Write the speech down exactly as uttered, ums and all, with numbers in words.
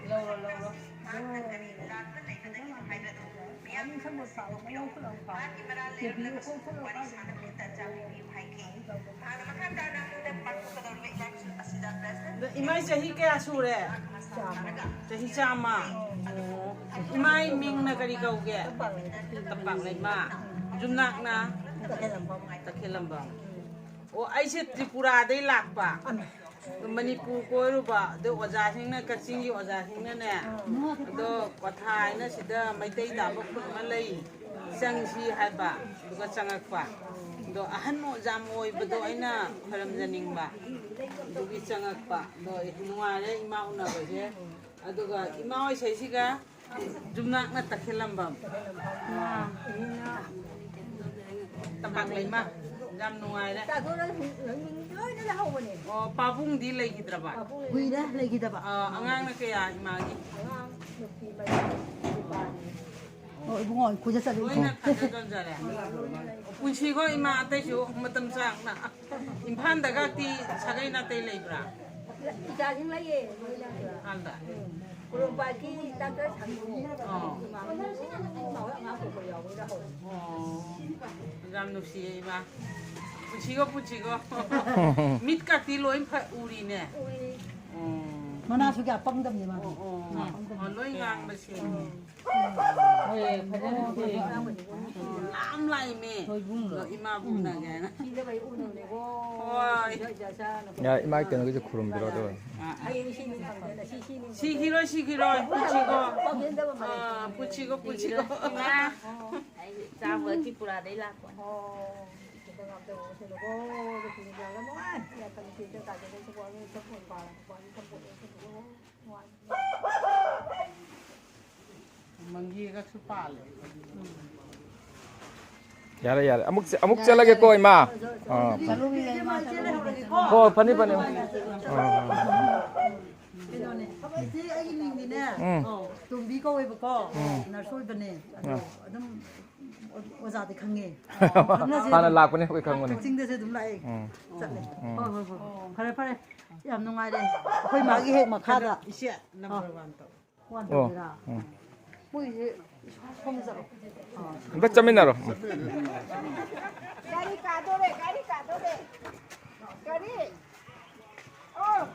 ꯂꯧꯔꯣ, ꯂꯧꯔꯣ꯫ ꯑꯗꯣ ꯏꯃꯥꯏ ꯆꯍꯤ ꯀꯌꯥ ꯁꯨꯔꯦ? ꯆꯍꯤ ꯆꯥꯝꯃ꯫ ꯑꯣ꯫ ꯏꯃꯥꯏ ꯃꯤꯡꯅ ꯀꯔꯤ ꯀꯧꯒꯦ? ꯇꯝꯄꯥꯛ ꯂꯩꯃ꯫ ꯌꯨꯝꯅꯥꯛꯅ? ꯇꯈꯦꯜꯂꯝꯕꯝ꯫ ꯑꯣ, ꯑꯩꯁꯦ ꯇ꯭ꯔꯤꯄꯨꯔꯥꯗꯩ ꯂꯥꯛꯄ꯫ ꯃꯅꯤꯄꯨꯔ ꯀꯣꯏꯔꯨꯕ, ꯑꯗꯣ ꯑꯣꯖꯥꯁꯤꯡꯅ, ꯀꯛꯆꯤꯡꯒꯤ ꯑꯣꯖꯥꯁꯤꯡꯅꯅꯦ, ꯑꯗꯣ ꯀ꯭ꯋꯥꯊꯥ ꯍꯥꯏꯅ ꯁꯤꯗ ꯃꯩꯇꯩ ꯇꯥꯕ ꯈꯨꯟ ꯑꯃ ꯂꯩ, ꯆꯪꯁꯤ ꯍꯥꯏꯕ, ꯑꯗꯨꯒ ꯆꯪꯉꯛꯄ꯫ ꯑꯗꯣ ꯑꯍꯟ ꯌꯥꯝ ꯑꯣꯏꯕꯗꯣ ꯑꯩꯅ ꯈꯣꯏꯔꯝꯖꯅꯤꯡꯕ, ꯑꯗꯨꯒꯤ ꯆꯪꯉꯛꯄ꯫ ꯑꯗꯣ ꯅꯨꯡꯉꯥꯏꯔꯦ ꯏꯃꯥ ꯎꯅꯕꯁꯦ꯫ ꯑꯗꯨꯒ ꯏꯃꯥ ꯍꯣꯏ ꯁꯩꯁꯤꯒ ꯌꯨꯝꯅꯥꯛꯅ ꯇꯈꯦꯜꯂꯝꯕꯝ꯫ ꯇꯝꯄꯥꯛ ꯂꯩꯃ꯫ ꯌꯥꯝ ꯅꯨꯡꯉꯥꯏꯔꯦ꯫ ꯂꯣꯏꯅ ꯂꯩꯍꯧꯕꯅꯦ꯫ ꯑꯣ, ꯄꯥꯕꯨꯡꯗꯤ ꯂꯩꯈꯤꯗ꯭ꯔꯕ? ꯄꯥꯕꯨꯡ ꯂꯩ-, ꯀꯨꯏꯔꯦ ꯂꯩꯈꯤꯗꯕ꯫ ꯑ, ꯑꯉꯥꯡꯅ ꯀꯌꯥ ꯏꯃꯥꯒꯤ? ꯑꯉꯥꯡ ꯅꯨꯄꯤ ꯃꯔꯤ, ꯅꯨꯄꯥ ꯑꯅꯤ꯫ ꯑꯣ, ꯏꯕꯨꯡꯉꯣ, ꯑꯩꯈꯣꯏꯗ ꯆꯠꯂꯨꯀꯣ꯫ ꯂꯣꯏꯅ ꯈꯟꯅ ꯆꯠꯖꯔꯦ꯫ ꯄꯨꯟꯁꯤꯒꯣ ꯏꯃꯥ ꯑꯇꯩꯁꯨ ꯃꯇꯝ ꯁꯥꯡꯅ ꯏꯝꯐꯥꯜꯗꯒꯗꯤ ꯁꯥꯒꯩ ꯅꯥꯇꯩ ꯂꯩꯕ꯭ꯔꯥ? ꯏꯆꯥꯁꯤꯡ ꯂꯩꯌꯦ, ꯂꯣꯏꯅ꯫ ꯏꯝꯐꯥꯜꯗ? ꯎꯝ꯫ ꯄꯣꯔꯣꯝꯄꯥꯠꯀꯤ ꯗꯥꯛꯇꯔ ꯁꯥꯡꯗꯣ꯫ ꯑꯣ꯫ ꯏꯃꯥ ꯍꯣꯏ ꯑꯉꯥꯡ ꯄꯣꯛꯄ ꯌꯥꯎꯕꯩꯗ ꯍꯧꯔꯦ꯫ ꯑꯣ꯫ ꯌꯥꯝ ꯅꯨꯡꯁꯤꯌꯦ ꯏꯃꯥ꯫ ꯄꯨꯟꯁꯤꯒꯣ, ꯄꯨꯟꯁꯤꯒꯣ꯫ ꯃꯤꯠꯀꯗꯤ ꯂꯣꯏ ꯐ-, ꯎꯔꯤꯅꯦ? ꯎꯔꯤ꯫ ꯑꯣ꯫ ꯃꯅꯥꯁꯨ ꯀꯌꯥ ꯄꯪꯗꯕꯅꯤ ꯃꯥꯗꯤ꯫ ꯑꯣ, ꯑꯣ꯫ ꯑꯣ, ꯂꯣꯏ ꯉꯥꯡꯕ ꯁꯦꯡꯉꯦ꯫ ꯍꯣꯏ, ꯐꯖꯅ ꯁꯦꯝꯃꯦ꯫ ꯂꯥꯝ ꯂꯥꯛꯏꯃꯦ꯫ ꯊꯣꯏꯕꯨꯡꯂꯣ? ꯑꯗꯣ ꯏꯃꯥꯕꯨ ꯎꯅꯒꯦ ꯍꯥꯏꯅ꯫ ꯍꯣꯏ꯫ ꯌꯥ, ꯏꯃꯥ ꯀꯩꯅꯣꯒꯤꯁꯨ ꯈꯨꯔꯨꯝꯕꯤꯔꯣ, ꯑꯗꯨꯒ꯫ ꯁꯤꯈꯤꯔꯣꯏ, ꯁꯤꯈꯤꯔꯣꯏ, ꯄꯨꯟꯁꯤꯀꯣ꯫ ꯑꯥ, ꯄꯨꯟꯁꯤꯀꯣ, ꯄꯨꯟꯁꯤꯀꯣ꯫ ꯏꯃꯥ, ꯑꯩ ꯆꯥꯕ ꯇ꯭ꯔꯤꯄꯨꯔꯥꯗꯩ ꯂꯥꯛꯄ꯫ ꯃꯪꯒꯦꯒꯁꯨ ꯄꯥꯜꯂꯦ꯫ ꯌꯥꯔꯦ, ꯌꯥꯔꯦ꯫ ꯑꯃꯨꯛ ꯆ-, ꯑꯃꯨꯛ ꯆꯠꯂꯒꯦꯀꯣ, ꯏꯃꯥ꯫ ꯑꯥ, ꯐꯅꯤ꯫ ꯍꯣꯏ, ꯐꯅꯤ, ꯐꯅꯤ꯫ ꯑꯥ, ꯑꯥ, ꯑꯥ꯫ ꯀꯩꯅꯣꯅꯦ, ꯏꯆꯦ ꯑꯩꯒꯤ ꯃꯤꯡꯗꯤꯅꯦ, ꯎꯝ꯫ ꯇꯣꯝꯕꯤ ꯀꯧꯋꯦꯕꯀꯣ, ꯎꯝ꯫ ꯅꯔꯁ ꯑꯣꯏꯕꯅꯦ꯫ ꯑꯗꯣ ꯎꯝ꯫ ꯑꯗꯨꯝ ꯖꯥꯗꯤ ꯈꯪꯉꯦ꯫ ꯈꯪꯅꯁꯦ ꯍꯥꯟꯅ ꯑꯗꯨꯝ꯫ ꯂꯥꯛꯄꯅꯦ ꯑꯩꯈꯣꯏ ꯈꯪꯕꯅꯦ꯫ ꯀꯛꯆꯤꯡꯗꯁꯨ ꯑꯗꯨꯝ ꯂꯥꯛꯑꯦ꯫ ꯎꯝ꯫ ꯆꯠꯂꯦ꯫ ꯎꯝ꯫ ꯍꯣꯏ, ꯍꯣꯏ, ꯍꯣꯏ꯫ ꯐꯔꯦ, ꯐꯔꯦ꯫ ꯌꯥꯝ ꯅꯨꯡꯉꯥꯏꯔꯦ꯫ ꯑꯩꯈꯣꯏ ꯃꯥꯒꯤ ꯍꯦꯛ ꯃꯈꯥꯗ꯫ ꯏꯆꯦ, number one ꯇꯧ꯫ One ꯑꯣ꯫ ꯇꯧꯒꯦꯔꯥ? ꯎꯝ꯫ ꯃꯣꯏꯁꯦ ꯁꯣꯝꯗ ꯆꯠꯂꯣ꯫ ꯑꯝꯇ ꯆꯠꯃꯤꯟꯅꯔꯣ꯫ ꯎꯝ꯫ ꯒꯥꯔꯤ ꯀꯥꯗꯣꯔꯦ, ꯒꯥꯔꯤ ꯀꯥꯗꯣꯔꯦ꯫ ꯒꯥꯔꯤ꯫ ꯑꯣ꯫